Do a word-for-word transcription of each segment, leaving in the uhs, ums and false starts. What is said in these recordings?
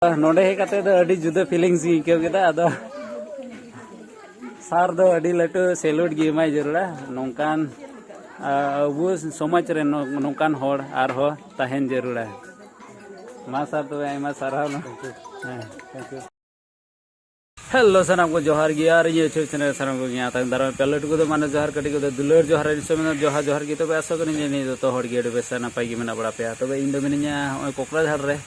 ᱱᱚᱰᱮ ᱦᱮᱡ ᱠᱟᱛᱮ ᱫᱚ ᱟᱹᱰᱤ ᱡᱩᱫᱟᱹ feelings ᱤᱧ ᱟᱹᱭᱠᱟᱹᱣ ᱠᱮᱫᱟ᱾ ᱟᱫᱚ ᱥᱟᱨ ᱫᱚ ᱟᱹᱰᱤ ᱞᱟᱹᱴᱩ salute ᱜᱮ ᱮᱢᱟᱭ ᱡᱟᱹᱨᱩᱲᱟ᱾ ᱱᱚᱝᱠᱟᱱ, ᱟ, ᱟᱵᱚ ᱥᱚᱢᱟᱡᱽ ᱨᱮ ᱱᱚ-, ᱱᱚᱝᱠᱟᱱ ᱦᱚᱲ ᱟᱨᱦᱚᱸ ᱛᱟᱦᱮᱱ ᱡᱟᱹᱨᱩᱲᱟ᱾ ᱢᱟ ᱥᱟᱨ, ᱛᱚᱵᱮ ᱟᱭᱢᱟ ᱥᱟᱨᱦᱟᱣ᱾ ᱦᱮᱸ, thank you. ᱦᱮᱞᱳ ᱥᱟᱱᱟᱢ ᱠᱚ, ᱡᱚᱦᱟᱨ ᱜᱮ᱾ ᱟᱨ ᱤᱧᱟᱹᱜ YouTube channel ᱥᱟᱱᱟᱢ ᱠᱚ ᱧᱮᱞ ᱛᱟᱭᱚᱢ ᱫᱟᱨᱟᱢ ᱯᱮ, ᱞᱟᱹᱴᱩ ᱠᱚᱫᱚ ᱢᱟᱱᱮ ᱡᱚᱦᱟᱨ, ᱠᱟᱹᱴᱤᱡ ᱠᱚᱫᱚ ᱫᱩᱞᱟᱹᱲ ᱡᱚᱦᱟᱨ, ᱤᱧ ᱥᱚᱢᱮᱛ ᱡᱚᱦᱟᱨ ᱡᱚᱦᱟᱨ ᱜᱮ᱾ ᱛᱚᱵᱮ ᱟᱥᱚᱜ ᱠᱟᱹᱱᱟᱹᱧ ᱡᱮ ᱱᱤᱭᱟᱹ ᱡᱚᱛᱚ ᱦᱚᱲ ᱜᱮ ᱟᱹᱰᱤ ᱵᱮᱥ ᱱᱟᱯᱟᱭ ᱜᱮ ᱢᱮᱱᱟᱜ ᱵᱟᱲᱟ ᱯᱮᱭᱟ᱾ ᱛᱚᱵᱮ ᱤᱧ ᱫᱚ ᱢᱤᱱᱟᱹᱧᱟ ᱱᱚᱜᱼᱚᱭ ᱠᱚᱠᱲᱟᱡᱷᱟᱲ ᱨᱮ᱾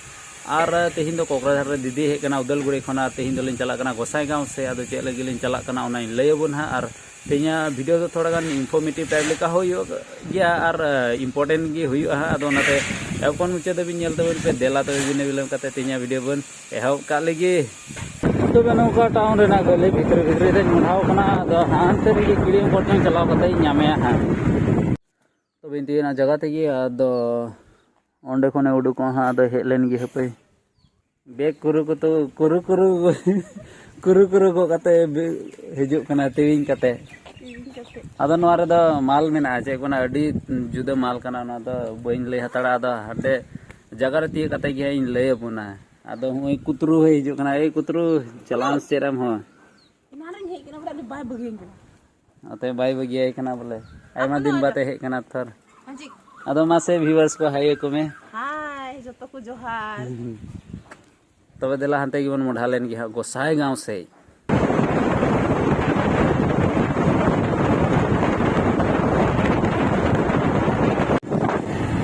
ᱟᱨ ᱛᱮᱦᱮᱧ ᱫᱚ ᱠᱚᱠᱲᱟᱡᱷᱟᱲ ᱨᱮ ᱫᱤᱫᱤ ᱦᱮᱡ ᱠᱟᱱᱟ ᱩᱫᱟᱞᱜᱩᱲᱤ ᱠᱷᱚᱱ, ᱟᱨ ᱛᱮᱦᱮᱧ ᱫᱚᱞᱤᱧ ᱪᱟᱞᱟᱜ ᱠᱟᱱᱟ ᱜᱚᱸᱥᱟᱭ ᱜᱟᱶ ᱥᱮ᱾ ᱟᱫᱚ ᱪᱮᱫ ᱞᱟᱹᱜᱤᱫ ᱞᱤᱧ ᱪᱟᱞᱟᱜ ᱠᱟᱱᱟ ᱚᱱᱟᱧ ᱞᱟᱹᱭ ᱟᱵᱚᱱ ᱦᱟᱸᱜ᱾ ᱟᱨ ᱛᱮᱦᱮᱧᱟᱜ video ᱫᱚ ᱛᱷᱚᱲᱟ ᱜᱟᱱ informative type ᱞᱮᱠᱟ ᱦᱩᱭᱩᱜ ᱜᱮᱭᱟ ᱟᱨ, ᱮ, important ᱜᱮ ᱦᱩᱭᱩᱜᱼᱟ ᱦᱟᱸᱜ᱾ ᱟᱫᱚ ᱚᱱᱟᱛᱮ ᱮᱦᱚᱵ ᱠᱷᱚᱱ ᱢᱩᱪᱟᱹᱫ ᱫᱷᱟᱹᱵᱤᱡ ᱧᱮᱞ ᱛᱟᱵᱚᱱ ᱯᱮ᱾ ᱫᱮᱞᱟ ᱛᱚᱵᱮ ᱵᱤᱱᱟᱹ ᱵᱤᱞᱚᱢ ᱠᱟᱛᱮ ᱛᱮᱦᱮᱧᱟᱜ video ᱵᱚᱱ ᱮᱦᱚᱵ ᱠᱟᱜ ᱞᱮᱜᱮ᱾ ᱛᱚᱵᱮ ᱱᱚᱝᱠᱟ town ᱨᱮᱱᱟᱜ ᱜᱟᱹᱞᱤ ᱵᱷᱤᱛᱨᱤ ᱵᱷᱤᱛᱨᱤ ᱨᱮᱧ ᱢᱚᱦᱰᱟᱣ ᱠᱟᱱᱟ᱾ ᱟᱫᱚ ᱦᱟᱱᱛᱮ ᱨᱮᱜᱮ ᱠᱤᱲᱤ ᱦᱚᱯᱚᱱ ᱪᱚᱝ ᱪᱟᱞᱟᱣ ᱠᱟᱛᱮ ᱤᱧ ᱧᱟᱢᱮᱭᱟ ᱦᱟᱸᱜ᱾ ᱛᱚᱵᱮ ᱤᱧ ᱛᱤᱭᱳᱜ ᱮᱱᱟ ᱡᱟᱭᱜᱟ ᱛᱮᱜᱮ᱾ ᱟᱫᱚ ᱚᱸᱰᱮ ᱠᱷᱚᱱᱮ ᱩᱰᱩᱠᱚᱜᱼᱟ ᱦᱟᱸᱜ᱾ ᱟᱫᱚ ᱦᱮᱡ ᱞᱮᱱ ᱜᱮ ᱦᱟᱯᱮ᱾ ᱵᱮᱜᱽ ᱠᱩᱨᱩ ᱠᱩᱛᱩ, ᱠᱩᱨᱩ ᱠᱩᱨᱩ, ᱠᱩᱨᱩ ᱠᱩᱨᱩ ᱜᱚᱜ ᱠᱟᱛᱮ ᱵᱮ-, ᱦᱤᱡᱩᱜ ᱠᱟᱱᱟ ᱛᱤᱣᱤᱧ ᱠᱟᱛᱮ᱾ ᱛᱤᱣᱤᱧ ᱠᱟᱛᱮ᱾ ᱟᱫᱚ ᱱᱚᱣᱟ ᱨᱮᱫᱚ ᱢᱟᱞ ᱢᱮᱱᱟᱜᱼᱟ, ᱪᱮᱫ ᱠᱚ ᱢᱮᱱᱟ, ᱟᱹᱰᱤ ᱡᱩᱫᱟᱹ ᱢᱟᱞ ᱠᱟᱱᱟ, ᱚᱱᱟ ᱫᱚ ᱵᱟᱹᱧ ᱞᱟᱹᱭ ᱦᱟᱛᱟᱲᱟ᱾ ᱟᱫᱚ ᱦᱟᱸᱰᱮ ᱡᱟᱭᱜᱟ ᱨᱮ ᱛᱤᱭᱳᱜ ᱠᱟᱛᱮ ᱜᱮ ᱦᱟᱸᱜ ᱤᱧ ᱞᱟᱹᱭ ᱟᱵᱚᱱᱟ᱾ ᱟᱫᱚ ᱦᱚᱸᱜᱼᱚᱭ ᱠᱩᱛᱨᱩ ᱦᱚᱸᱭ ᱦᱤᱡᱩᱜ ᱠᱟᱱᱟ᱾ ᱮᱭ ᱠᱩᱛᱨᱩ, ᱪᱟᱞᱟᱣ ᱥᱮᱫ ᱨᱮᱢ ᱦᱚᱸ᱾ ᱮᱱᱟᱱ ᱨᱤᱧ ᱦᱮᱡ ᱠᱟᱱᱟ, ᱵᱚᱞᱮ ᱟᱹᱰᱤ ᱵᱟᱭ ᱵᱟᱹᱜᱤᱭᱟᱹᱧ ᱠᱟᱱᱟ᱾ ᱟᱛᱮ ᱵᱟᱭ ᱵᱟᱹᱜᱤᱭᱟᱭ ᱠᱟᱱᱟ ᱵᱚᱞᱮ᱾ ᱟᱭᱢᱟ ᱟᱯᱮ ᱫᱤᱱ ᱫᱚ ᱵᱟᱫᱮ ᱦᱮᱡ ᱠᱟᱱᱟ ᱛᱷᱚᱨ᱾ ᱦᱮᱸ ᱪᱮᱫ? ᱟᱫᱚ ᱢᱟᱥᱮ viewers ᱠᱚ hi ᱟᱠᱚ ᱢᱮ᱾ Hi, ᱡᱚᱛᱚ ᱠᱚ ᱡᱚᱦᱟᱨ᱾ ᱛᱚᱵᱮ ᱫᱮᱞᱟ ᱦᱟᱱᱛᱮ ᱜᱮᱵᱚᱱ ᱢᱚᱰᱷᱟ ᱞᱮᱱ ᱜᱮ ᱦᱟᱸᱜ, ᱜᱚᱸᱥᱟᱭ ᱜᱟᱶ ᱥᱮᱫ᱾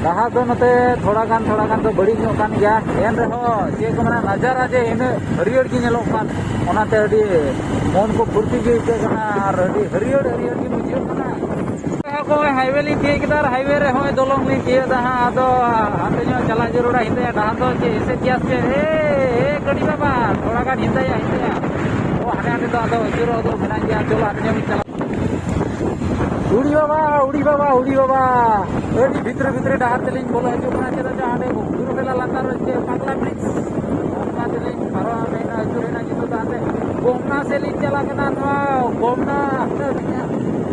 ᱰᱟᱦᱟᱨ ᱫᱚ ᱱᱚᱛᱮ ᱛᱷᱚᱲᱟ ᱜᱟᱱ, ᱛᱷᱚᱲᱟ ᱜᱟᱱ ᱫᱚ ᱵᱟᱹᱲᱤᱡ ᱧᱚᱜ ᱠᱟᱱ ᱜᱮᱭᱟ, ᱮᱱ ᱨᱮᱦᱚᱸ ᱪᱮᱫ ᱠᱚ ᱢᱮᱱᱟ, ᱱᱟᱡᱟᱨᱟ ᱡᱮ ᱤᱱᱟᱹᱜ ᱦᱟᱹᱨᱭᱟᱹᱲ ᱜᱮ ᱧᱮᱞᱚᱜ ᱠᱟᱱ, ᱚᱱᱟᱛᱮ ᱟᱹᱰᱤ ᱢᱚᱱ ᱠᱚ ᱯᱷᱩᱨᱛᱤ ᱜᱮ ᱟᱹᱭᱠᱟᱹᱜ ᱠᱟᱱᱟ ᱟᱨ ᱟᱹᱰᱤ ᱦᱟᱹᱨᱭᱟᱹᱲ, ᱦᱟᱹᱨᱭᱟᱹᱲ ᱜᱮ ᱵᱩᱡᱷᱟᱹᱜ ᱠᱟᱱᱟ᱾ ᱦᱚᱸᱜᱼᱚᱭ highway ᱞᱤᱧ ᱛᱤᱭᱳᱜ ᱠᱮᱫᱟ ᱟᱨ highway ᱨᱮ ᱦᱚᱸᱜᱼᱚᱭ ᱫᱚᱞᱚᱝ ᱞᱤᱧ ᱛᱤᱭᱳᱜ ᱮᱫᱟ ᱦᱟᱸᱜ᱾ ᱟᱫᱚ ᱦᱟᱱᱛᱮ ᱧᱚᱜ ᱪᱟᱞᱟᱜ ᱡᱟᱹᱨᱩᱲᱟ, ᱦᱤᱱᱫᱟᱹᱭᱟ ᱰᱟᱦᱟᱨ ᱫᱚ ᱪᱮᱫ ᱮᱥᱮᱫ ᱜᱮᱭᱟ ᱥᱮ? ᱮ, ᱮ, ᱜᱟᱹᱰᱤ ᱵᱟᱵᱟ, ᱛᱷᱚᱲᱟ ᱜᱟᱱ ᱦᱤᱱᱫᱟᱹᱭᱟ, ᱦᱤᱱᱫᱟᱹᱭᱟ᱾ ᱚ, ᱦᱟᱸᱰᱮ ᱦᱟᱸᱰᱮ ᱫᱚ ᱟᱫᱚ ᱟᱹᱪᱩᱨᱚᱜ ᱫᱚ ᱢᱮᱱᱟᱜ ᱜᱮᱭᱟ᱾ ᱪᱚᱞᱚ, ᱦᱟᱸᱰᱮ ᱧᱚᱜ ᱵᱚᱱ ᱪᱟᱞᱟᱜ᱾ ᱩᱲᱤ ᱵᱟᱵᱟ, ᱩᱲᱤ ᱵᱟᱵᱟ, ᱩᱲᱤ ᱵᱟᱵᱟ, ᱟᱹᱰᱤ ᱵᱷᱤᱛᱨᱤ ᱵᱷᱤᱛᱨᱤ ᱰᱟᱦᱟᱨ ᱛᱮᱞᱤᱧ ᱵᱚᱞᱚ ᱦᱤᱡᱩᱜ ᱠᱟᱱᱟ᱾ ᱪᱮᱫᱟᱜ ᱪᱚ ᱦᱟᱸᱰᱮ ᱵᱩᱨᱩ ᱵᱮᱞᱟ ᱞᱟᱛᱟᱨ ᱨᱮ ᱪᱮᱫ ᱯᱟᱜᱽᱞᱟ bridge, ᱚᱱᱟ ᱛᱮᱞᱤᱧ ᱯᱟᱨᱚᱢ ᱦᱮᱡ ᱮᱱᱟ, ᱟᱹᱪᱩᱨ ᱦᱮᱡ ᱮᱱᱟ᱾ ᱱᱤᱛᱚᱜ ᱫᱚ ᱦᱟᱱᱛᱮ ᱜᱳᱢᱱᱟ ᱥᱮᱫ ᱞᱤᱧ ᱪᱟᱞᱟᱜ ᱠᱟᱱᱟ᱾ ᱱᱚᱣᱟ ᱜᱳᱢᱱᱟ, ᱦᱟᱱᱛᱮ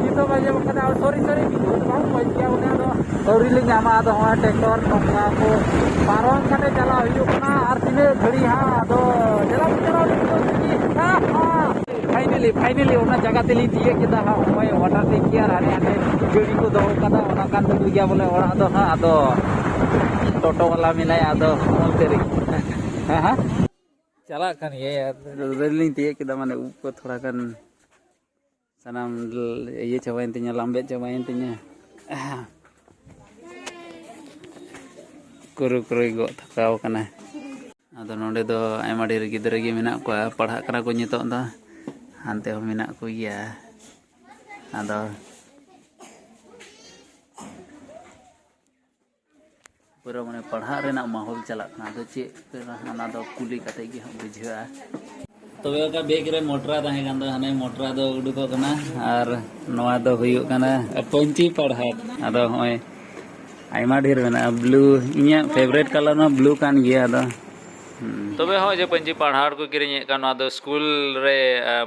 ᱱᱤᱛᱚᱜ ᱵᱟᱡᱮ ᱠᱟᱱᱟ᱾ Sorry, sorry, ᱵᱟᱝ ᱵᱩᱡᱽ ᱜᱮᱭᱟ ᱩᱱᱤ ᱫᱚ᱾ ᱟᱹᱣᱨᱤ ᱞᱮ ᱧᱟᱢᱟ᱾ ᱟᱫᱚ ᱦᱚᱸᱜᱼᱚᱭ ᱴᱨᱮᱠᱴᱚᱨ ᱱᱚᱝᱠᱟ ᱠᱚ ᱯᱟᱨᱚᱢ ᱠᱟᱛᱮ ᱪᱟᱞᱟᱣ ᱦᱩᱭᱩᱜ ᱠᱟᱱᱟ᱾ ᱟᱨ ᱛᱤᱱᱟᱹᱜ ᱜᱷᱟᱹᱲᱤ ᱦᱟᱸᱜ ᱟᱫᱚ ᱪᱟᱞᱟᱣ ᱪᱟᱞᱟᱣ ᱞᱟᱹᱜᱤᱫ ᱫᱚ ᱜᱷᱟᱹᱲᱤ ᱦᱟᱸᱜ ᱦᱟᱸᱜ᱾ ᱯᱷᱟᱭᱱᱮᱞᱤ, ᱯᱷᱟᱭᱱᱮᱞᱤ ᱚᱱᱟ ᱡᱟᱭᱜᱟ ᱛᱮᱞᱤᱧ ᱛᱤᱭᱟᱹᱜ ᱠᱮᱫᱟ ᱦᱟᱸᱜ᱾ ᱦᱚᱸᱜᱼᱚᱭ ᱚᱣᱟᱴᱟᱨ ᱴᱮᱝᱠᱤ ᱟᱨ ᱦᱟᱸᱰᱮ ᱦᱟᱸᱰᱮ ᱜᱟᱹᱰᱤ ᱠᱚ ᱫᱚᱦᱚ ᱠᱟᱫᱟ, ᱚᱱᱟ ᱠᱟᱱ ᱛᱟᱠᱚ ᱜᱮᱭᱟ ᱵᱚᱞᱮ ᱚᱲᱟᱜ ᱫᱚ ᱦᱟᱸᱜ᱾ ᱟᱫᱚ ᱴᱳᱴᱳ ᱵᱟᱞᱟ ᱢᱮᱱᱟᱭᱟ, ᱟᱫᱚ ᱚᱱᱛᱮ ᱨᱮᱜᱮ᱾ ᱦᱮᱸ, ᱦᱮᱸ᱾ ᱪᱟᱞᱟᱜ ᱠᱟᱱ ᱜᱮᱭᱟ ᱭᱟᱨ᱾ ᱨᱮᱞᱤᱧ ᱛᱤᱭᱟᱹᱜ ᱠᱮᱫᱟ, ᱢᱟᱱᱮ ᱩᱵ ᱠᱚ ᱛᱷᱚᱲᱟ ᱜᱟᱱ ᱥᱟᱱᱟᱢ ᱤᱭᱟᱹ ᱪᱟᱵᱟᱭᱮᱱ ᱛᱤᱧᱟᱹ, ᱞᱟᱢᱵᱮᱫ ᱪᱟᱵᱟᱭᱮᱱ ᱛᱤᱧᱟᱹ᱾ ᱠᱩᱨᱩ ᱠᱩᱨᱩᱭ ᱜᱚᱜ ᱛᱷᱟᱠᱟᱣ ᱠᱟᱱᱟ᱾ ᱟᱫᱚ ᱱᱚᱰᱮ ᱫᱚ ᱟᱭᱢᱟ ᱰᱷᱮᱨ ᱜᱤᱫᱽᱨᱟᱹ ᱜᱮ ᱢᱮᱱᱟᱜ ᱠᱚᱣᱟ, ᱯᱟᱲᱦᱟᱜ ᱠᱟᱱᱟ ᱠᱚ ᱱᱤᱛᱚᱜ ᱫᱚ᱾ ᱦᱟᱱᱛᱮ ᱦᱚᱸ ᱢᱮᱱᱟᱜ ᱠᱚᱜᱮᱭᱟ᱾ ᱟᱫᱚ ᱯᱩᱨᱟᱹ ᱢᱟᱱᱮ ᱯᱟᱲᱦᱟᱜ ᱨᱮᱱᱟᱜ ᱢᱟᱦᱚᱞ ᱪᱟᱞᱟᱜ ᱠᱟᱱᱟ᱾ ᱟᱫᱚ ᱪᱮᱫ ᱠᱟᱱᱟ ᱚᱱᱟ ᱫᱚ ᱠᱩᱞᱤ ᱠᱟᱛᱮ ᱜᱮ ᱦᱟᱸᱜ ᱵᱩᱡᱷᱟᱹᱜᱼᱟ᱾ ᱛᱚᱵᱮ ᱚᱠᱟ ᱵᱮᱜᱽ ᱨᱮ ᱢᱚᱴᱨᱟ ᱛᱟᱦᱮᱸ ᱠᱟᱱ ᱫᱚ, ᱦᱟᱱᱮ ᱢᱚᱴᱨᱟ ᱫᱚ ᱩᱰᱩᱠᱚᱜ ᱠᱟᱱᱟ᱾ ᱟᱨ ᱱᱚᱣᱟ ᱫᱚ ᱦᱩᱭᱩᱜ ᱠᱟᱱᱟ ᱯᱟᱹᱧᱪᱤ ᱯᱟᱲᱦᱟᱴ᱾ ᱟᱫᱚ ᱦᱚᱸᱜᱼᱚᱭ ᱟᱭᱢᱟ ᱰᱷᱮᱨ ᱢᱮᱱᱟᱜᱼᱟ ᱵᱞᱩ᱾ ᱤᱧᱟᱹᱜ ᱯᱷᱮᱵᱟᱨᱮᱴ ᱠᱟᱞᱟᱨ ᱢᱟ ᱵᱞᱩ ᱠᱟᱱ ᱜᱮᱭᱟ᱾ ᱟᱫᱚ ᱦᱩᱸ᱾ ᱛᱚᱵᱮ ᱦᱚᱸᱜᱼᱚᱭ ᱡᱮ ᱯᱟᱹᱧᱪᱤ ᱯᱟᱲᱦᱟᱴ ᱠᱚ ᱠᱤᱨᱤᱧᱮᱫ ᱠᱟᱱ, ᱱᱚᱣᱟ ᱫᱚ ᱥᱠᱩᱞ ᱨᱮ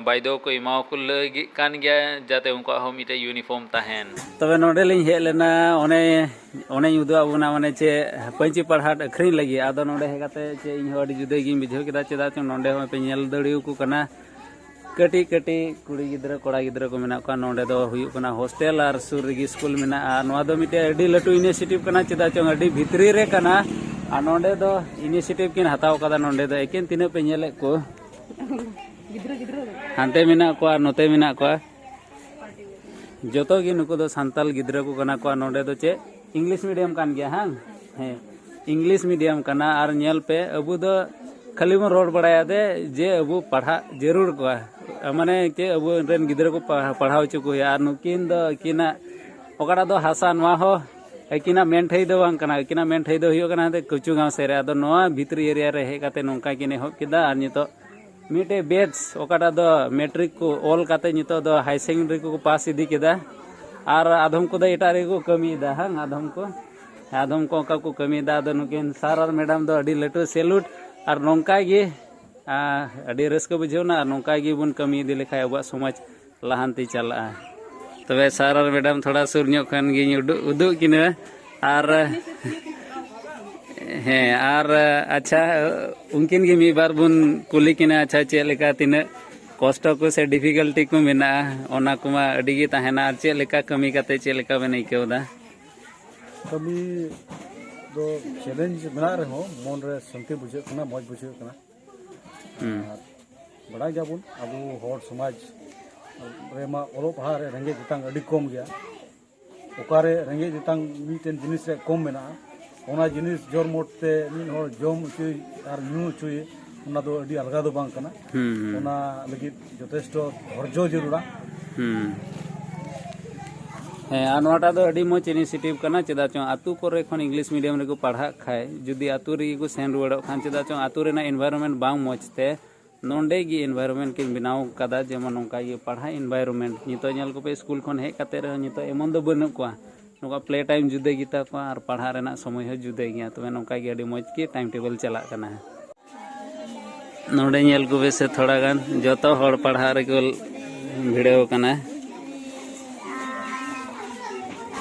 ᱵᱟᱭᱫᱷᱚ ᱠᱚ ᱮᱢᱟᱣ ᱠᱚ ᱞᱟᱹᱜᱤᱫ ᱠᱟᱱ ᱜᱮᱭᱟ, ᱡᱟᱛᱮ ᱩᱱᱠᱩᱣᱟᱜ ᱦᱚᱸ ᱢᱤᱫᱴᱮᱡ ᱤᱭᱩᱱᱤᱯᱷᱚᱨᱢ ᱛᱟᱦᱮᱱ᱾ ᱛᱚᱵᱮ ᱱᱚᱰᱮ ᱞᱤᱧ ᱦᱮᱡ ᱞᱮᱱᱟ, ᱚᱱᱮ ᱚᱱᱮᱧ ᱩᱫᱩᱜ ᱟᱵᱚᱱᱟ, ᱢᱟᱱᱮ ᱪᱮᱫ ᱯᱟᱹᱧᱪᱤ ᱯᱟᱲᱦᱟᱴ ᱟᱹᱠᱷᱨᱤᱧ ᱞᱟᱹᱜᱤᱫ᱾ ᱟᱫᱚ ᱱᱚᱰᱮ ᱦᱮᱡ ᱠᱟᱛᱮ ᱪᱮᱫ ᱤᱧ ᱦᱚᱸ ᱟᱹᱰᱤ ᱡᱩᱫᱟᱹ ᱜᱤᱧ ᱵᱩᱡᱷᱟᱹᱣ ᱠᱮᱫᱟ, ᱪᱮᱫᱟᱜ ᱪᱚᱝ ᱱᱚᱰᱮ ᱦᱚᱸ ᱯᱮ ᱧᱮᱞ ᱫᱟᱲᱮᱭᱟᱠᱚ ᱠᱟᱱᱟ, ᱠᱟᱹᱴᱤᱡ ᱠᱟᱹᱴᱤᱡ ᱠᱩᱲᱤ ᱜᱤᱫᱽᱨᱟᱹ ᱠᱚᱲᱟ ᱜᱤᱫᱽᱨᱟᱹ ᱠᱚ ᱢᱮᱱᱟᱜ ᱠᱚᱣᱟ᱾ ᱱᱚᱰᱮ ᱫᱚ ᱦᱩᱭᱩᱜ ᱠᱟᱱᱟ ᱦᱳᱥᱴᱮᱞ ᱟᱨ ᱥᱩᱨ ᱨᱮᱜᱮ ᱥᱠᱩᱞ ᱢᱮᱱᱟᱜᱼᱟ᱾ ᱱᱚᱣᱟ ᱫᱚ ᱢᱤᱫᱴᱮᱡ ᱟᱹᱰᱤ ᱞᱟᱹᱴᱩ ᱤᱱᱤᱥᱤᱭᱮᱴᱤᱵᱷ ᱠᱟᱱᱟ, ᱪᱮᱫᱟᱜ ᱪᱚᱝ ᱟᱹᱰᱤ ᱵᱷᱤᱛᱨᱤ ᱨᱮ ᱠᱟᱱᱟ᱾ ᱟᱨ ᱱᱚᱰᱮ ᱫᱚ ᱤᱱᱤᱥᱤᱭᱮᱴᱤᱵᱷ ᱠᱤᱱ ᱦᱟᱛᱟᱣ ᱠᱟᱫᱟ᱾ ᱱᱚᱰᱮ ᱫᱚ ᱮᱠᱮᱱ ᱛᱤᱱᱟᱹᱜ ᱯᱮ ᱧᱮᱞᱮᱫ ᱠᱚ, ᱦᱟᱱᱛᱮ ᱢᱮᱱᱟᱜ ᱠᱚᱣᱟ ᱟᱨ ᱱᱚᱛᱮ ᱢᱮᱱᱟᱜ ᱠᱚᱣᱟ᱾ ᱡᱚᱛᱚ ᱜᱮ ᱱᱩᱠᱩ ᱫᱚ ᱥᱟᱱᱛᱟᱞ ᱜᱤᱫᱽᱨᱟᱹ ᱠᱚ ᱠᱟᱱᱟ ᱠᱚ᱾ ᱟᱨ ᱱᱚᱰᱮ ᱫᱚ ᱪᱮᱫ ᱤᱝᱞᱤᱥ ᱢᱤᱰᱤᱭᱟᱢ ᱠᱟᱱ ᱜᱮᱭᱟ? ᱦᱟᱝ? ᱦᱮᱸ, ᱤᱝᱞᱤᱥ ᱢᱤᱰᱤᱭᱟᱢ ᱠᱟᱱᱟ᱾ ᱟᱨ ᱧᱮᱞ ᱯᱮ, ᱟᱵᱚ ᱫᱚ ᱠᱷᱟᱹᱞᱤ ᱵᱚᱱ ᱨᱚᱲ ᱵᱟᱲᱟᱭᱟ ᱫᱮ ᱡᱮ ᱟᱵᱚ ᱯᱟᱲᱦᱟᱜ ᱡᱟᱹᱨᱩᱲ ᱠᱚᱣᱟ, ᱢᱟᱱᱮ ᱪᱮᱫ ᱟᱵᱚ ᱨᱮᱱ ᱜᱤᱫᱽᱨᱟᱹ ᱠᱚ ᱯᱟ-, ᱯᱟᱲᱦᱟᱣ ᱦᱚᱪᱚ ᱠᱚ ᱦᱩᱭᱩᱜᱼᱟ᱾ ᱟᱨ ᱱᱩᱠᱤᱱ ᱫᱚ ᱟᱹᱠᱤᱱᱟᱜ ᱚᱠᱟᱴᱟᱜ ᱫᱚ ᱦᱟᱥᱟ, ᱱᱚᱣᱟ ᱦᱚᱸ ᱟᱹᱠᱤᱱᱟᱜ ᱢᱮᱱ ᱴᱷᱟᱹᱭ ᱫᱚ ᱵᱟᱝ ᱠᱟᱱᱟ᱾ ᱟᱹᱠᱤᱱᱟᱜ ᱢᱮᱱ ᱴᱷᱟᱹᱭ ᱫᱚ ᱦᱩᱭᱩᱜ ᱠᱟᱱᱟ ᱦᱟᱱᱛᱮ ᱠᱩᱪᱩ ᱜᱟᱶ ᱥᱮᱫ ᱨᱮ᱾ ᱟᱫᱚ ᱱᱚᱣᱟ ᱵᱷᱤᱛᱨᱤ ᱮᱨᱤᱭᱟ ᱨᱮ ᱦᱮᱡ ᱠᱟᱛᱮ ᱱᱚᱝᱠᱟ ᱠᱤᱱ ᱮᱦᱚᱵ ᱠᱮᱫᱟ᱾ ᱟᱨ ᱱᱤᱛᱚᱜ ᱢᱤᱫᱴᱮᱡ ᱵᱮᱪ ᱚᱠᱟᱴᱟᱜ ᱫᱚ ᱢᱮᱴᱨᱤᱠ ᱠᱚ ᱚᱞ ᱠᱟᱛᱮ ᱱᱤᱛᱚᱜ ᱫᱚ ᱦᱟᱭ ᱥᱮᱠᱮᱱᱰᱟᱨᱤ ᱠᱚᱠᱚ ᱯᱟᱥ ᱤᱫᱤ ᱠᱮᱫᱟ᱾ ᱟᱨ ᱟᱫᱚᱢ ᱠᱚᱫᱚ ᱮᱴᱟᱜ ᱨᱮᱜᱮ ᱠᱚ ᱠᱟᱹᱢᱤᱭᱮᱫᱟ, ᱦᱟᱝ? ᱟᱫᱚᱢ ᱠᱚ, ᱟᱫᱚᱢ ᱠᱚ ᱚᱱᱠᱟ ᱠᱚ ᱠᱟᱹᱢᱤᱭᱮᱫᱟ᱾ ᱟᱫᱚ ᱱᱩᱠᱤᱱ ᱥᱟᱨ ᱟᱨ ᱢᱮᱰᱟᱢ ᱫᱚ ᱟᱹᱰᱤ ᱞᱟᱹᱴᱩ ᱥᱮᱞᱩᱴ᱾ ᱟᱨ ᱱᱚᱝᱠᱟ ᱜᱮ, ᱟ, ᱟᱹᱰᱤ ᱨᱟᱹᱥᱠᱟᱹ ᱵᱩᱡᱷᱟᱹᱣ ᱮᱱᱟ᱾ ᱟᱨ ᱱᱚᱝᱠᱟ ᱜᱮᱵᱚᱱ ᱠᱟᱹᱢᱤ ᱤᱫᱤ ᱞᱮᱠᱷᱟᱡ ᱟᱵᱚᱣᱟᱜ ᱥᱚᱢᱟᱡᱽ ᱞᱟᱦᱟᱱᱛᱤ ᱪᱟᱞᱟᱜᱼᱟ᱾ ᱛᱚᱵᱮ ᱥᱟᱨ ᱟᱨ ᱢᱮᱰᱟᱢ ᱛᱷᱚᱲᱟ ᱥᱩᱨ ᱧᱚᱜ ᱠᱷᱚᱱ ᱜᱤᱧ ᱩᱫᱩᱜ, ᱩᱫᱩᱜ ᱠᱤᱱᱟ᱾ ᱟᱨ ᱦᱮᱸ, ᱟᱨ ᱟᱪᱪᱷᱟ, ᱩᱱᱠᱤᱱ ᱜᱮ ᱢᱤᱫ ᱵᱟᱨ ᱵᱚᱱ ᱠᱩᱞᱤ ᱠᱤᱱᱟ᱾ ᱟᱪᱪᱷᱟ, ᱪᱮᱫ ᱞᱮᱠᱟ, ᱛᱤᱱᱟᱹᱜ ᱠᱚᱥᱴᱚ ᱠᱚ ᱥᱮ ᱰᱤᱯᱷᱤᱠᱟᱞᱴᱤ ᱠᱚ ᱢᱮᱱᱟᱜᱼᱟ, ᱚᱱᱟ ᱠᱚᱢᱟ ᱟᱹᱰᱤ ᱜᱮ ᱛᱟᱦᱮᱱᱟ᱾ ᱟᱨ ᱪᱮᱫ ᱞᱮᱠᱟ ᱠᱟᱹᱢᱤ ᱠᱟᱛᱮ ᱪᱮᱫ ᱞᱮᱠᱟ ᱵᱮᱱ ᱟᱹᱭᱠᱟᱹᱣ ᱮᱫᱟ? ᱠᱟᱹᱢᱤ ᱫᱚ ᱪᱮᱞᱮᱧᱡᱽ ᱢᱮᱱᱟᱜ ᱨᱮᱦᱚᱸ, ᱢᱚᱱ ᱨᱮ ᱥᱟᱹᱱᱛᱤ ᱵᱩᱡᱷᱟᱹᱜ ᱠᱟᱱᱟ, ᱢᱚᱡᱽ ᱵᱩᱡᱷᱟᱹᱜ ᱠᱟᱱᱟ᱾ ᱦᱩᱸ᱾ ᱟᱨ ᱵᱟᱲᱟᱭ ᱜᱮᱭᱟᱵᱚᱱ, ᱟᱵᱚ ᱦᱚᱲ ᱥᱚᱢᱟᱡᱽ ᱨᱮᱢᱟ ᱚᱞᱚᱜ ᱯᱟᱲᱦᱟᱜ ᱨᱮ ᱨᱮᱸᱜᱮᱡ ᱛᱮᱛᱟᱝ ᱟᱹᱰᱤ ᱠᱚᱢ ᱜᱮᱭᱟ᱾ ᱚᱠᱟᱨᱮ ᱨᱮᱸᱜᱮᱡ ᱛᱮᱛᱟᱝ ᱢᱤᱫᱴᱮᱱ ᱡᱤᱱᱤᱥ ᱨᱮᱭᱟᱜ ᱠᱚᱢ ᱢᱮᱱᱟᱜᱼᱟ, ᱚᱱᱟ ᱡᱤᱱᱤᱥ ᱡᱚᱨ ᱢᱚᱴ ᱛᱮ ᱢᱤᱫ ᱦᱚᱲ ᱡᱚᱢ ᱦᱚᱪᱚᱭ ᱟᱨ ᱧᱩ ᱦᱚᱪᱚᱭ, ᱚᱱᱟ ᱫᱚ ᱟᱹᱰᱤ ᱟᱞᱜᱟ ᱫᱚ ᱵᱟᱝ ᱠᱟᱱᱟ᱾ ᱦᱩᱸ, ᱦᱩᱸ᱾ ᱚᱱᱟ ᱞᱟᱹᱜᱤᱫ ᱡᱚᱛᱷᱮᱥᱴᱚ ᱫᱷᱳᱨᱡᱚ ᱡᱟᱹᱨᱩᱲᱟ᱾ ᱦᱩᱸ᱾ ᱦᱮᱸ, ᱟᱨ ᱱᱚᱣᱟᱴᱟᱜ ᱫᱚ ᱟᱹᱰᱤ ᱢᱚᱡᱽ ᱤᱱᱤᱥᱤᱭᱮᱴᱤᱵᱷ ᱠᱟᱱᱟ᱾ ᱪᱮᱫᱟᱜ ᱪᱚᱝ ᱟᱛᱳ ᱠᱚᱨᱮ ᱠᱷᱚᱱ ᱤᱝᱞᱤᱥ ᱢᱤᱰᱤᱭᱟᱢ ᱨᱮᱠᱚ ᱯᱟᱲᱦᱟᱜ ᱠᱷᱟᱡ, ᱡᱩᱫᱤ ᱟᱛᱳ ᱨᱮᱜᱮ ᱠᱚ ᱥᱮᱱ ᱨᱩᱣᱟᱹᱲᱚᱜ ᱠᱷᱟᱱ, ᱪᱮᱫᱟᱜ ᱪᱚᱝ ᱟᱛᱳ ᱨᱮᱱᱟᱜ ᱤᱱᱵᱷᱟᱭᱨᱚᱱᱢᱮᱱᱴ ᱵᱟᱝ ᱢᱚᱡᱽ ᱛᱮ ᱱᱚᱰᱮ ᱜᱮ ᱤᱱᱵᱷᱟᱭᱨᱚᱱᱢᱮᱱᱴ ᱠᱤᱱ ᱵᱮᱱᱟᱣ ᱠᱟᱫᱟ, ᱡᱮᱢᱚᱱ ᱱᱚᱝᱠᱟ ᱜᱮ ᱯᱟᱲᱦᱟᱜ ᱤᱱᱵᱷᱟᱭᱨᱚᱱᱢᱮᱱᱴ᱾ ᱱᱤᱛᱚᱜ ᱧᱮᱞ ᱠᱚᱯᱮ, ᱥᱠᱩᱞ ᱠᱷᱚᱱ ᱦᱮᱡ ᱠᱟᱛᱮ ᱨᱮᱦᱚᱸ ᱱᱤᱛᱚᱜ ᱮᱢᱚᱱ ᱫᱚ ᱵᱟᱹᱱᱩᱜ ᱠᱚᱣᱟ, ᱱᱚᱝᱠᱟ ᱯᱞᱮ ᱴᱟᱭᱤᱢ ᱡᱩᱫᱟᱹ ᱜᱮᱛᱟ ᱠᱚᱣᱟ ᱟᱨ ᱯᱟᱲᱦᱟᱜ ᱨᱮᱱᱟᱜ ᱥᱚᱢᱚᱭ ᱦᱚᱸ ᱡᱩᱫᱟᱹ ᱜᱮᱭᱟ᱾ ᱛᱚᱵᱮ ᱱᱚᱝᱠᱟ ᱜᱮ ᱟᱹᱰᱤ ᱢᱚᱡᱽ ᱜᱮ ᱴᱟᱭᱤᱢ ᱴᱮᱵᱚᱞ ᱪᱟᱞᱟᱜ ᱠᱟᱱᱟ᱾ ᱱᱚᱰᱮ ᱧᱮᱞ ᱠᱚᱯᱮ ᱥᱮ, ᱛᱷᱚᱲᱟ ᱜᱟᱱ ᱡᱚᱛᱚ ᱦᱚᱲ ᱯᱟᱲᱦᱟᱜ ᱨᱮᱠᱚ ᱵᱷᱤᱲᱟᱹᱣ ᱠᱟᱱᱟ᱾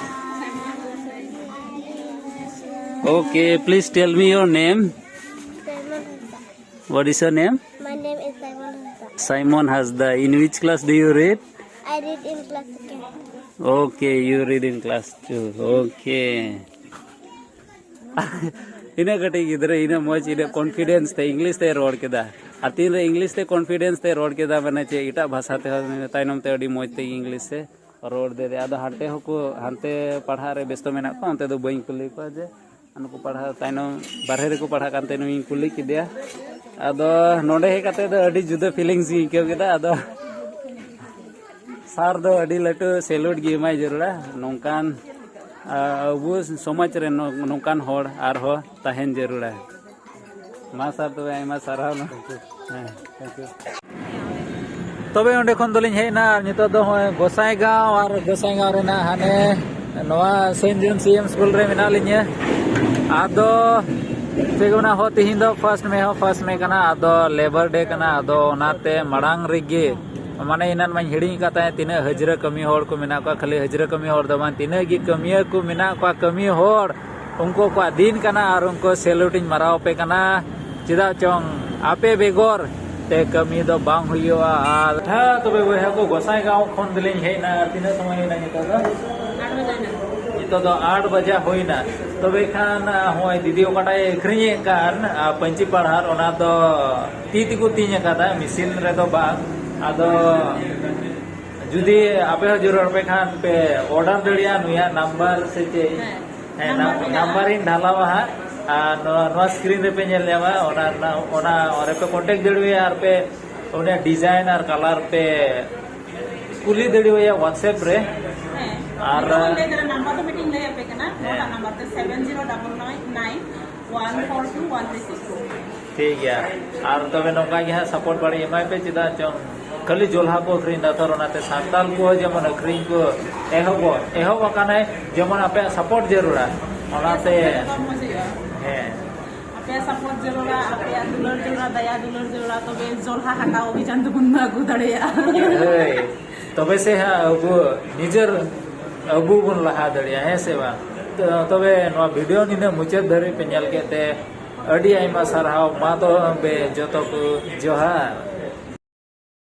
Okay, please tell me your name. Simon Hasda. What is your name? My name is Simon Hasda. Simon Hasda. In which class do you read? I read in class second. Okay, you read in class two. Okay. ᱤᱱᱟᱹᱜ ᱠᱟᱹᱴᱤᱡ ᱜᱤᱫᱽᱨᱟᱹ ᱤᱱᱟᱹᱜ ᱢᱚᱡᱽ, ᱤᱱᱟᱹᱜ confidence ᱛᱮ English ᱛᱮᱭ ᱨᱚᱲ ᱠᱮᱫᱟ᱾ ᱟᱨ ᱛᱤᱱᱨᱮ ᱤᱝᱞᱤᱥ ᱛᱮ ᱠᱚᱱᱯᱷᱤᱰᱮᱱᱥ ᱛᱮᱭ ᱨᱚᱲ ᱠᱮᱫᱟ, ᱢᱟᱱᱮ ᱪᱮᱫ ᱮᱴᱟᱜ ᱵᱷᱟᱥᱟ ᱛᱮᱦᱚᱸ ᱛᱟᱭᱱᱚᱢ ᱛᱮ ᱟᱹᱰᱤ ᱢᱚᱡᱽ ᱛᱮ ᱤᱝᱞᱤᱥ ᱛᱮ ᱨᱚᱲ ᱫᱟᱲᱮᱭᱟᱜᱼᱟ᱾ ᱟᱫᱚ ᱦᱟᱱᱛᱮ ᱦᱚᱸᱠᱚ, ᱦᱟᱱᱛᱮ ᱯᱟᱲᱦᱟᱜ ᱨᱮ ᱵᱮᱥᱛᱚ ᱢᱮᱱᱟᱜ ᱠᱚᱣᱟ, ᱚᱱᱛᱮ ᱫᱚ ᱵᱟᱹᱧ ᱠᱩᱞᱤ ᱠᱚᱣᱟ ᱡᱮ ᱱᱩᱠᱩ ᱯᱟᱲᱦᱟᱣ ᱛᱟᱭᱱᱚᱢ, ᱵᱟᱨᱦᱮ ᱨᱮᱠᱚ ᱯᱟᱲᱦᱟᱜ ᱠᱟᱱ ᱛᱟᱦᱮᱱ, ᱤᱧ ᱠᱩᱞᱤ ᱠᱮᱫᱮᱭᱟ᱾ ᱟᱫᱚ ᱱᱚᱰᱮ ᱦᱮᱡ ᱠᱟᱛᱮ ᱫᱚ ᱟᱹᱰᱤ ᱡᱩᱫᱟᱹ ᱯᱷᱤᱞᱤᱝᱥ ᱤᱧ ᱟᱹᱭᱠᱟᱹᱣ ᱠᱮᱫᱟ᱾ ᱟᱫᱚ ᱥᱟᱨ ᱫᱚ ᱟᱹᱰᱤ ᱞᱟᱹᱴᱩ ᱥᱮᱞᱩᱴ ᱜᱮ ᱮᱢᱟᱭ ᱡᱟᱹᱨᱩᱲᱟ᱾ ᱱᱚᱝᱠᱟᱱ, ᱟ, ᱟᱵᱚ ᱥᱚᱢᱟᱡᱽ ᱨᱮ ᱱᱚ-, ᱱᱚᱝᱠᱟᱱ ᱦᱚᱲ ᱟᱨᱦᱚᱸ ᱛᱟᱦᱮᱱ ᱡᱟᱹᱨᱩᱲᱟ᱾ ᱢᱟ ᱥᱟᱨ, ᱛᱚᱵᱮ ᱟᱭᱢᱟ ᱥᱟᱨᱦᱟᱣ᱾ ᱦᱮᱸ, thank you. ᱛᱚᱵᱮ ᱚᱸᱰᱮ ᱠᱷᱚᱱ ᱫᱚᱞᱤᱧ ᱦᱮᱡ ᱮᱱᱟ, ᱟᱨ ᱱᱤᱛᱚᱜ ᱫᱚ ᱱᱚᱜᱼᱚᱭ ᱜᱚᱸᱥᱟᱭᱜᱟᱸᱣ, ᱟᱨ ᱜᱚᱸᱥᱟᱭᱜᱟᱸᱣ ᱨᱮᱱᱟᱜ ᱦᱟᱱᱮ ᱱᱚᱣᱟ ᱥᱮᱱᱴ ᱡᱳᱱ ᱥᱤ ᱮᱢ ᱥᱠᱩᱞ ᱨᱮ ᱢᱮᱱᱟᱜ ᱞᱤᱧᱟᱹ᱾ ᱟᱫᱚ ᱪᱮᱫ ᱠᱚ ᱢᱮᱱᱟ, ᱦᱚᱸ, ᱛᱤᱦᱤᱧ ᱫᱚ ᱯᱷᱟᱥᱴ ᱢᱮ, ᱦᱚᱸ ᱯᱷᱟᱥᱴ ᱢᱮ ᱠᱟᱱᱟ, ᱟᱫᱚ ᱞᱮᱵᱟᱨ ᱰᱮ ᱠᱟᱱᱟ, ᱟᱫᱚ ᱚᱱᱟᱛᱮ ᱢᱟᱲᱟᱝ ᱨᱮᱜᱮ ᱢᱟᱱᱮ ᱮᱱᱟᱱ ᱢᱟᱧ ᱦᱤᱲᱤᱧ ᱟᱠᱟᱫ ᱛᱟᱦᱮᱸᱫ, ᱛᱤᱱᱟᱹᱜ ᱦᱟᱹᱡᱨᱟᱹ ᱠᱟᱹᱢᱤ ᱦᱚᱲ ᱠᱚ ᱢᱮᱱᱟᱜ ᱠᱚᱣᱟ, ᱠᱷᱟᱹᱞᱤ ᱦᱟᱹᱡᱨᱟᱹ ᱠᱟᱹᱢᱤ ᱦᱚᱲ ᱫᱚ ᱵᱟᱝ, ᱛᱤᱱᱟᱹᱜ ᱜᱮ ᱠᱟᱹᱢᱤᱭᱟᱹ ᱠᱚ ᱢᱮᱱᱟᱜ ᱠᱚᱣᱟ, ᱠᱟᱹᱢᱤ ᱦᱚᱲ, ᱩᱱᱠᱩ ᱠᱚᱣᱟᱜ ᱫᱤᱱ ᱠᱟᱱᱟ ᱟᱨ ᱩᱱᱠᱩ salute ᱤᱧ ᱢᱟᱨᱟᱣ ᱟᱯᱮ ᱠᱟᱱᱟ᱾ ᱪᱮᱫᱟᱜ ᱪᱚᱝ ᱟᱯᱮ ᱵᱮᱜᱚᱨ ᱛᱮ ᱠᱟᱹᱢᱤ ᱫᱚ ᱵᱟᱝ ᱦᱩᱭᱩᱜᱼᱟ᱾ ᱟᱨ ᱦᱮᱸ, ᱛᱚᱵᱮ ᱵᱚᱭᱦᱟ ᱠᱚ, ᱜᱚᱸᱥᱟᱭ ᱜᱟᱶ ᱠᱷᱚᱱ ᱫᱚᱞᱤᱧ ᱦᱮᱡ ᱮᱱᱟ᱾ ᱟᱨ ᱛᱤᱱᱟᱹᱜ ᱥᱚᱢᱚᱭ ᱦᱩᱭᱱᱟ ᱱᱤᱛᱚᱜ ᱫᱚ? ᱱᱤᱛᱚᱜ ᱫᱚ ᱟᱴ ᱵᱟᱡᱟ ᱦᱩᱭᱱᱟ᱾ ᱛᱚᱵᱮ ᱠᱷᱟᱱ, ᱟ, ᱦᱚᱸᱜᱼᱚᱭ ᱫᱤᱫᱤ ᱚᱠᱟᱴᱟᱜ ᱮ ᱟᱹᱠᱷᱨᱤᱧᱮᱫ ᱠᱟᱱ, ᱟ, ᱯᱟᱹᱧᱪᱤ ᱯᱟᱲᱦᱟᱨ, ᱚᱱᱟ ᱫᱚ ᱛᱤ ᱛᱮᱠᱚ ᱛᱤᱧ ᱟᱠᱟᱫᱟ, ᱢᱮᱥᱤᱱ ᱨᱮᱫᱚ ᱵᱟᱝ᱾ ᱟᱫᱚ ᱡᱩᱫᱤ ᱟᱯᱮ ᱦᱚᱸ ᱡᱟᱹᱨᱩᱲ ᱟᱯᱮ ᱠᱷᱟᱱ ᱯᱮ order ᱫᱟᱲᱮᱭᱟᱜᱼᱟ ᱱᱩᱭᱟᱜ number ᱥᱮ ᱪᱮᱫ? ᱦᱮᱸ, ᱦᱮᱸ, number ᱱᱟᱢ-, ᱢᱮᱱᱟᱜᱼᱟ᱾ Number ᱤᱧ ᱰᱷᱟᱞᱟᱣᱟ ᱦᱟᱸᱜ᱾ ᱟᱨ ᱱᱚᱣᱟ, ᱱᱚᱣᱟ screen ᱨᱮᱯᱮ ᱧᱮᱞ ᱧᱟᱢᱟ, ᱚᱱᱟ ᱨᱮᱱᱟᱜ, ᱚᱱᱟ, ᱚᱸᱰᱮ ᱯᱮ contact ᱫᱟᱲᱮᱣᱟᱭᱟ ᱟᱨ ᱯᱮ ᱩᱱᱤᱭᱟᱜ design ᱟᱨ colour ᱯᱮ ᱠᱩᱞᱤ ᱫᱟᱲᱮᱣᱟᱭᱟ WhatsApp ᱨᱮ᱾ ᱦᱮᱸ, ᱟᱨ ᱱᱤᱛᱚᱜ ᱞᱟᱹᱭ ᱫᱟᱲᱮ, number ᱫᱚ ᱢᱤᱫᱴᱤᱧ ᱞᱟᱹᱭ ᱟᱯᱮ ᱠᱟᱱᱟ, ᱦᱮᱸ᱾ ᱱᱚᱣᱟᱴᱟᱜ number ᱛᱮ seven zero double nine nine one four two one three six four᱾ ᱴᱷᱤᱠ ᱜᱮᱭᱟ, ᱟᱨ ᱛᱚᱵᱮ ᱱᱚᱝᱠᱟ ᱜᱮ ᱦᱟᱸᱜ support ᱵᱟᱹᱲᱤ ᱮᱢᱟᱭ ᱯᱮ, ᱪᱮᱫᱟᱜ ᱪᱚᱝ ᱠᱷᱟᱹᱞᱤ ᱡᱚᱞᱦᱟ ᱠᱚ ᱟᱹᱠᱷᱨᱤᱧ ᱮᱫᱟ, ᱛᱚ ᱚᱱᱟᱛᱮ ᱥᱟᱱᱛᱟᱲ ᱠᱚ ᱡᱮᱢᱚᱱ ᱟᱹᱠᱷᱨᱤᱧ ᱠᱚ ᱮᱦᱚᱵᱚᱜ, ᱮᱦᱚᱵ ᱟᱠᱟᱱᱟᱭ, ᱡᱮᱢᱚᱱ ᱟᱯᱮᱭᱟᱜ support ᱡᱟᱹᱨᱩᱲᱟ, ᱚᱱᱟᱛᱮ᱾ ᱦᱮᱸ, ᱥᱚᱵ ᱠᱷᱚᱱ ᱢᱚᱡᱽ ᱦᱩᱭᱩᱜᱼᱟ᱾ ᱦᱮᱸ᱾ ᱟᱯᱮᱭᱟᱜ support ᱡᱟᱹᱨᱩᱲᱟ, ᱟᱯᱮᱭᱟᱜ ᱫᱩᱞᱟᱹᱲ ᱡᱟᱹᱨᱩᱲᱟ, ᱫᱟᱭᱟ ᱫᱩᱞᱟᱹᱲ ᱡᱟᱹᱨᱩᱲᱟ, ᱛᱚᱵᱮ ᱡᱚᱞᱦᱟ ᱦᱟᱴᱟᱣ ᱚᱵᱷᱤᱡᱟᱱ ᱫᱚᱵᱚᱱ ᱟᱹᱜᱩ ᱫᱟᱲᱮᱭᱟᱜᱼᱟ᱾ ᱦᱳᱭ, ᱛᱚᱵᱮ ᱥᱮ ᱦᱟᱸᱜ ᱟᱵᱚ ᱱᱤᱡᱮᱨ ᱟᱵᱚ ᱵᱚᱱ ᱞᱟᱦᱟ ᱫᱟᱲᱮᱭᱟᱜᱼᱟ, ᱦᱮᱸ ᱥᱮ ᱵᱟᱝ? ᱛᱚ, ᱛᱚᱵᱮ ᱱᱚᱣᱟ video ᱱᱤᱱᱟᱹᱜ ᱢᱩᱪᱟᱹᱫ ᱫᱷᱟᱹᱨᱤᱡ ᱯᱮ ᱧᱮᱞ ᱠᱮᱫ ᱛᱮ ᱟᱹᱰᱤ ᱟᱭᱢᱟ ᱥᱟᱨᱦᱟᱣ᱾ ᱢᱟ ᱛᱚᱵᱮ ᱡᱚᱛᱚ ᱠᱚ ᱡᱚᱦᱟᱨ᱾